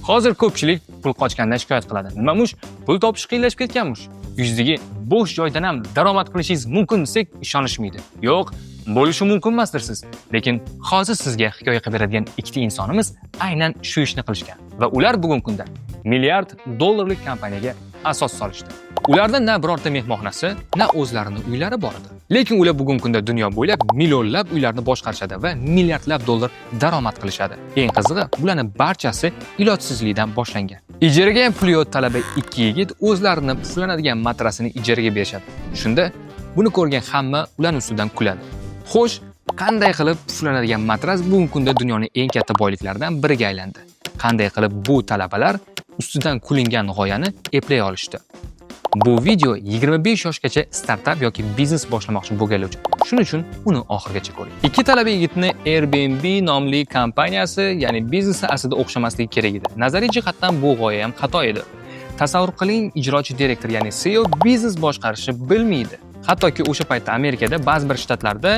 Hozir ko'pchilik pul qochgandan shikoyat qiladi. Nimamush? Pul topish qiyinlashib ketganmish. Uyingizdagi bo'sh joydan ham daromad qilishingiz mumkin desak, ishonishmaydi. Yo'q, bo'lishi mumkin emas dersiz. Lekin hozir sizga hikoya qilib beradigan ikkita insonimiz aynan shu ishni qilishgan va ular bugungi kunda milliard dollarlik kompaniyaga asos solishdi. Ularda na birorta mehmonxonasi, na o'zlarini uylari bor edi. Lekin ular bugungi kunda dunyo bo'ylab millionlab uylarni boshqarishadi va milliardlab dollar daromad qilishadi. Eng qizig'i, bularning barchasi ilojsizlikdan boshlangan. Ijaraga ham puli yo'q talaba ikki yigit o'zlarini puflanadigan matrasini ijaraga berishadi. Shunda buni ko'rgan hamma ularning ustidan kuladi. Xo'sh, qanday qilib puflanadigan matras bugungi kunda dunyoning eng katta boyliklaridan biriga aylandi? Qanday qilib bu talabalar ustidan kulingan g'oyani eplay olishdi? Bu video 25 yoshgacha startap yoki biznes boshlamoqchi bo'lganlar uchun. Shuning uchun uni oxirigacha ko'ring. Ikki talaba yigitni Airbnb nomli kompaniyasi, ya'ni biznesi aslida o'xshamasligi kerak edi. Nazariy jihatdan bu g'oya ham xato edi. Tasavvur qiling, ijrochi direktor, ya'ni CEO biznes boshqarishni bilmaydi. Hattoki o'sha paytda Amerikada ba'zi bir shtatlarda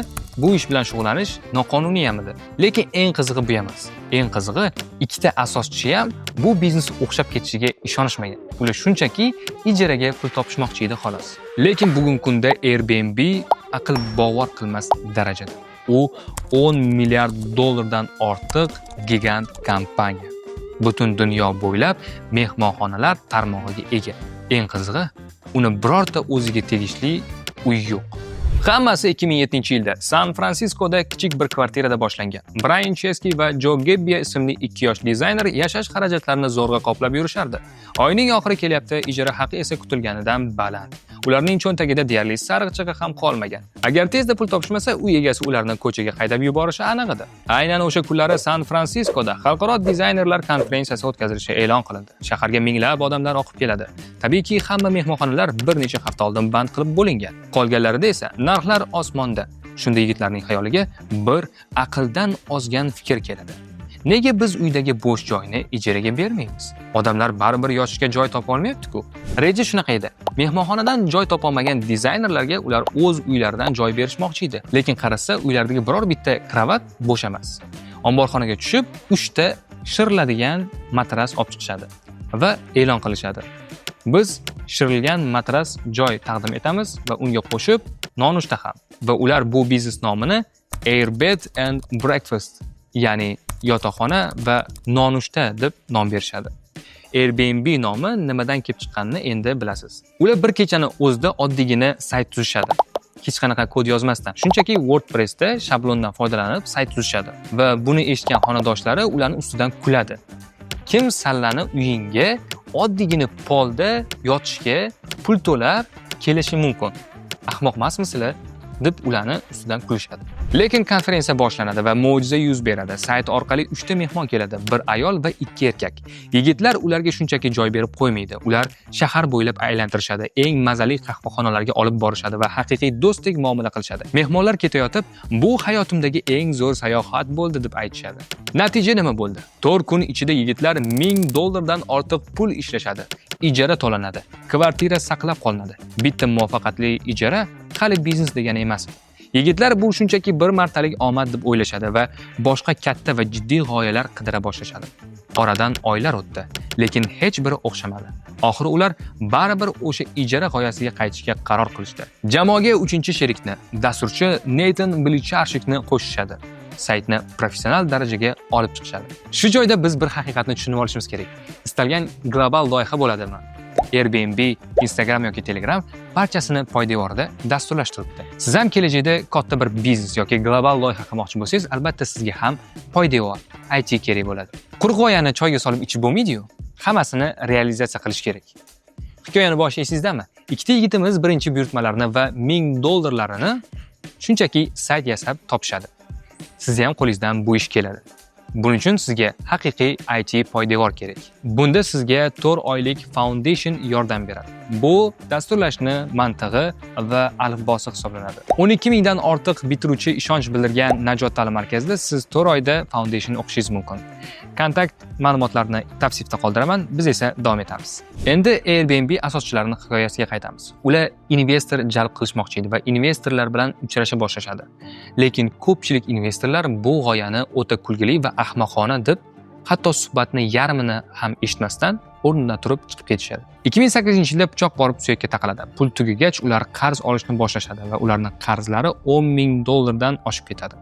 bu ish bilan shug'ullanish noqonuniy ham edi. Lekin eng qizig'i bu emas. Eng qizig'i, ikkita asoschi ham bu biznes o'xshab ketishiga ishonishmagan. Ular shunchaki ijaraga pul topishmoqchi edi, xolos. Lekin bugungi kunda Airbnb aql bovar qilmas darajada. U 10 milliard dollardan ortiq gigant kompaniya. Butun dunyo bo'ylab mehmonxonalar tarmog'iga ega. Eng qizig'i, uni birorta o'ziga tegishli uy yo'q. Hammasi 2007-yilda San Fransiskoda kichik bir kvartirada boshlangan. Brian Cheski va Jo Gebbia ismli ikki yosh dizayner yashash xarajatlarini zo'rg'a qoplab yurishardi. Oyning oxiri kelyapti, ijara haqi esa kutilganidan baland. Ularning cho'ntagida deyarli sariq chaqa ham qolmagan. Agar tezda pul topishmasa, uy egasi ularni ko'chaga haydab yuborishi aniq edi. Aynan o'sha kunlari San Fransiskoda xalqaro dizaynerlar konferensiyasi o'tkazilishi e'lon qilindi. Shaharga minglab odamlar oqib keladi. Tabiiyki, hamma mehmonxonalar bir necha hafta oldin band qilib bo'lingan. Qolganlarida esa narxlar osmonda. Shunda yigitlarning xayoliga bir aqldan ozgan fikr keladi. Nega biz uydagi bo'sh joyni ijaraga bermaymiz? Odamlar baribir yotishga joy topa olmayapti-ku. Reja shunaqa edi. Mehmonxonadan joy topolmagan dizaynerlarga ular o'z uylaridan joy berishmoqchi edi. Lekin qarasa, uylardagi biror bitta krovat bo'sh emas. Omborxonaga tushib, 3 ta shiriladigan matras olib chiqishadi va e'lon qilishadi. Biz shirilgan matras joy taqdim etamiz va unga qo'shib nonushta ham. Va ular bu biznes nomini Airbed and Breakfast, ya'ni yotoqxona va nonushta deb nom berishadi. Airbnb nomi nimadan kelib chiqqanini endi bilasiz. Ular bir kechani o'zida oddiygina sayt tuzishadi. Hech qanaqa kod yozmasdan, shunchaki WordPressda shablondan foydalanib sayt tuzishadi va buni eshitgan xonadoshlari ularning ustidan kuladi. Kim sallani uyingga oddiygina polda yotishga pul to'lab kelishi mumkin? Ahmoq emasmisizlar? Deb ularni ustidan kulishadi. Lekin konferensiya boshlanadi va mo'jiza yuz beradi. Sayt orqali 3 ta mehmon keladi: bir ayol va ikki erkak. Yigitlar ularga shunchaki joy berib qo'ymaydi. Ular shahar bo'ylab aylantirishadi, eng mazali qahvaxonalarga olib borishadi va haqiqiy do'stdek muomala qilishadi. Mehmonlar ketayotib, "Bu hayotimdagi eng zo'r sayohat bo'ldi" deb aytishadi. Natija nima bo'ldi? 4 kun ichida yigitlar 1000 dollardan ortiq pul ishlashadi. Ijara to'lanadi, kvartira saqlab qolinadi. Bitta muvaffaqiyatli ijara hali biznes degani emas. Yigitlar bu shunchaki bir martalik omad deb o'ylashadi va boshqa katta va jiddiy g'oyalar qidira boshlashadi. Oradan oylar o'tdi, lekin hech biri o'xshamadi. Oxiri ular baribir o'sha ijara g'oyasiga qaytishga qaror qilishdi. Jamoaga uchinchi sherikni, dasturchi Nathan Blecharczykni qo'shishadi. Saytni professional darajaga olib chiqishadi. Shu joyda biz bir haqiqatni tushunib olishimiz kerak. Istalgan global loyiha bo'ladimi? Airbnb, Instagram yoki Telegram, barchasini poydevorida dasturlash turibdi. Siz ham kelajakda katta bir biznes yoki global loyiha qilmoqchi bo'lsangiz, albatta sizga ham poydevor, IT kerak bo'ladi. Quruq g'oyani choyga solib ichib bo'lmaydi-yu. Hammasini realizatsiya qilish kerak. Hikoyani boshi esingizdami? Ikkita yigitimiz birinchi buyurtmalarni va 1000 dollarlarini shunchaki sayt yasab topishadi. Sizni ham qo'lingizdan bu ish keladi. Buning uchun sizga haqiqiy IT poydevor kerak. Bunda sizga 4 oylik Foundation yordam beradi. Bu dasturlashni mantig'i va alifbosi hisoblanadi. 12 mingdan ortiq bitiruvchi ishonch bildirgan Najot ta'lim markazida siz 4 oyda Foundation o'qishingiz mumkin. Kontakt ma'lumotlarini tavsifda qoldiraman, biz esa davom etamiz. Endi Airbnb asoschilarining hikoyasiga qaytamiz. Ular investor jalb qilishmoqchi edi va investorlar bilan uchrasha boshlashadi. Lekin ko'pchilik investorlar bu g'oyani o'ta kulgili va ahmoqona deb Hatto suhbatni yarmini ham eshitmasdan o'rnidan turib chiqib ketishadi. 2008-yilda pichoq borib suyakka taqaladi. Pul tugagach, ular qarz olishni boshlashadi va ularning qarzlari 10 000 dollardan oshib ketadi.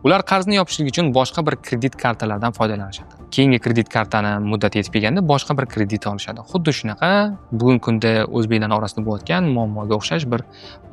Ular qarzni yopishlik uchun boshqa bir kredit kartalaridan foydalanishadi. Keyingi kredit kartani muddati yetib kelganda boshqa bir kredit olishadi. Xuddi shunaqa bugungi kunda o'zbeklar orasida bo'layotgan muammoga o'xshash bir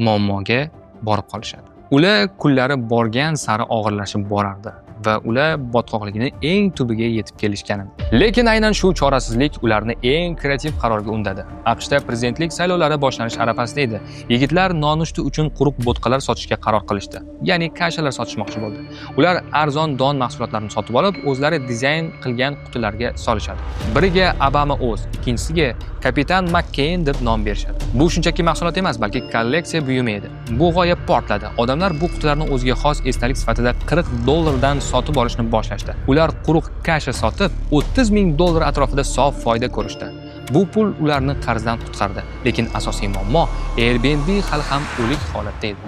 muammoga borib qolishadi. Ular kunlari borgan sari og'irlashib borardi va ular botqoqlikni eng tubiga yetib kelishgan edi. Lekin aynan shu chorasizlik ularni eng kreativ qarorga undadi. AQShda prezidentlik saylovlari boshlanish arafasida edi. Yigitlar nonushta uchun quruq bo'tqalar sotishga qaror qilishdi. Ya'ni каша lar sotishmoqchi bo'ldi. Ular arzon don mahsulotlarini sotib olib, o'zlari dizayn qilgan qutilarga solishadi. Biriga Obama o'z, ikkinchisiga Kapitan Makkeyn deb nom berishadi. Bu shunchaki mahsulot emas, balki kolleksiya buyumi edi. Bu g'oya portladi. Odamlar bu qutilarni o'ziga xos esdalik sifatida 40 dollardan sotib olishni boshlashdi. Ular quruq каша sotib, 30 ming dollar atrofida sof foyda ko'rishdi. Bu pul ularni qarzdan qutqardi, lekin asosiy muammo, Airbnb hali ham o'lik holatda edi.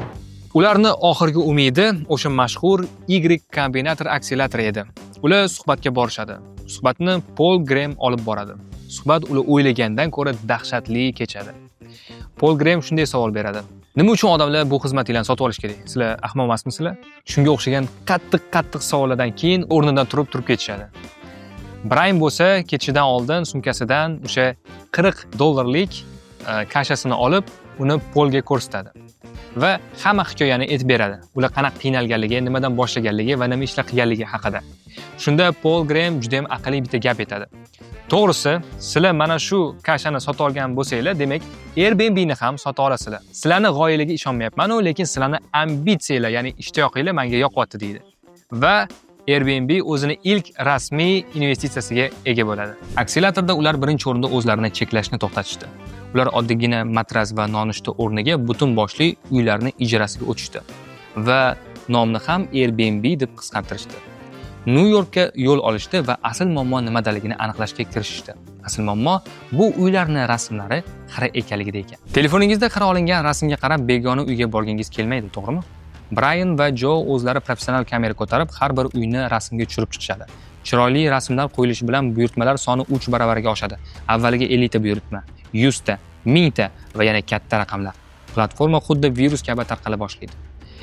Ularni oxirgi umidi o'sha mashhur Y Combinator akseleratori edi. Ular suhbatga borishadi. Suhbatni Pol Grem olib boradi. Suhbat ular o'ylagandan ko'ra dahshatli kechadi. Pol Grem shunday savol beradi: "Nima uchun odamlar bu xizmatinglarni sotib olish kerak? Sizlar ahmoq emasmisizlar?" Shunga o'xshagan qattiq-qattiq savollardan keyin o'rnidan turib turib ketishadi. Brayn bo'lsa ketishidan oldin sumkasidan o'sha 40 dollarlik каша sini olib, uni Polga ko'rsatadi va hamma hikoyani aytib beradi. Ular qanaqa qiynalganligi, nimadan boshlaganligi va nima ishlar qilganligi haqida. Shunda Pol Grem juda ham aqlli bitta gap aytadi. "To'g'risi, sizlar mana shu каша ni sota olgan bo'lsanglar, demak, Airbnbni ham sota olasizlar. Sizlarni g'oyalarga ishonmayapman-u, lekin sizlarni ambitsiyalar, ya'ni ishtiyoqinglar menga yoqyapti", deydi. Va Airbnb o'zini ilk rasmiy investitsiyasiga ega bo'ladi. Akseleratorda ular birinchi o'rinda o'zlarini cheklashni to'xtatishdi. Ular oddiygina matras va nonushta o'rniga butun boshli uylarni ijarasiga o'tishdi va nomni ham Airbnb deb qisqartirishdi. Nyu-Yorkka yo'l olishdi va asl muammo nimadaligini aniqlashga kirishishdi. Asl muammo bu uylarni rasmlari xira ekanligida ekan. Telefoningizda xira olingan rasmga qarab begona uyga borgingiz kelmaydi, to'g'rimi? Brayan va Jo o'zlari professional kamera ko'tarib, har bir uyni rasmga tushirib chiqishadi. Chiroyli rasmlar qo'yilishi bilan buyurtmalar soni 3 baravariga oshadi. Avvaliga 50 ta buyurtma, 100 ta, 1000 ta va yana katta raqamlar. Platforma xuddi virus kabi tarqala boshlaydi.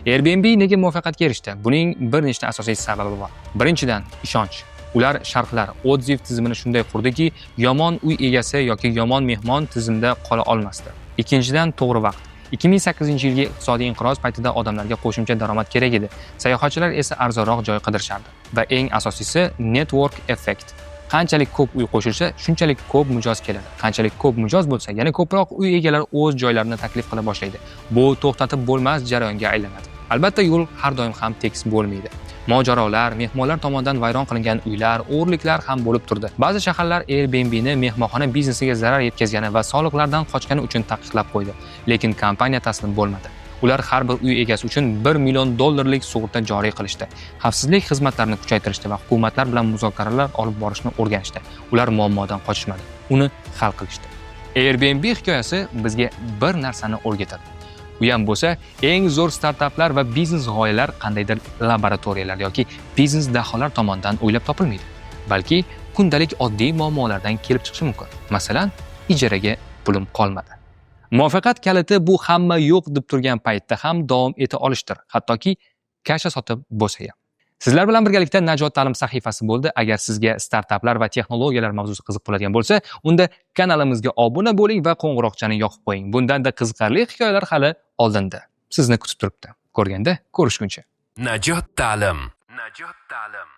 Airbnb nega muvaffaqiyatga erishdi? Buning bir nechta asosiy sababi bor. Birinchidan, ishonch. Ular sharhlar, отзыв tizimini shunday qurdiki, yomon uy egasi yoki yomon mehmon tizimda qola olmasdi. Ikkinchidan, to'g'ri vaqt. 2008-yilgi iqtisodiy inqiroz paytida odamlarga qo'shimcha daromad kerak edi. Sayohatchilar esa arzonroq joy qidirishardi. Va eng asosiysi, network effect. Qanchalik ko'p uy qo'shilsa, shunchalik ko'p mijoz keladi. Qanchalik ko'p mijoz bo'lsa, yana ko'proq uy egalari o'z joylarini taklif qila boshlaydi. Bu to'xtatib bo'lmas jarayonga aylanadi. Albatta, yo'l har doim ham tekis bo'lmaydi. Mojarolar, mehmonlar tomonidan vayron qilingan uylar, o'g'irliklar ham bo'lib turdi. Ba'zi shaharlar Airbnbni mehmonxona biznesiga zarar yetkazgani va soliqlardan qochgani uchun taqiqlab qo'ydi. Lekin kompaniya taslim bo'lmadi. Ular har bir uy egasi uchun 1 million dollarlik sug'urta joriy qilishdi. Xavfsizlik xizmatlarini kuchaytirishdi va hukumatlar bilan muzokaralar olib borishni o'rganishdi. Ular muammodan qochishmadi, uni hal qilishdi. Airbnb hikoyasi bizga bir narsani o'rgatadi. U ham bo'lsa, eng zo'r startaplar va biznes g'oyalar qandaydir laboratoriyalar yoki biznes daholar tomonidan o'ylab topilmaydi, balki kundalik oddiy muammolardan kelib chiqishi mumkin. Masalan, ijaraga pulim qolmadi. Muvaffaqiyat kaliti bu hamma yo'q deb turgan paytda ham davom eta olishdir, hattoki каша sotib bo'lsa ham. Sizlar bilan birgalikda Najot ta'lim sahifasi bo'ldi. Agar sizga startaplar va texnologiyalar mavzusi qiziq bo'ladigan bo'lsa, unda kanalimizga obuna bo'ling va qo'ng'iroqchani yoqib qo'ying. Bundanda qiziqarli hikoyalar hali oldinda. Sizni kutib turibdi. Ko'rganda ko'rishguncha. Najot ta'lim. Najot ta'lim.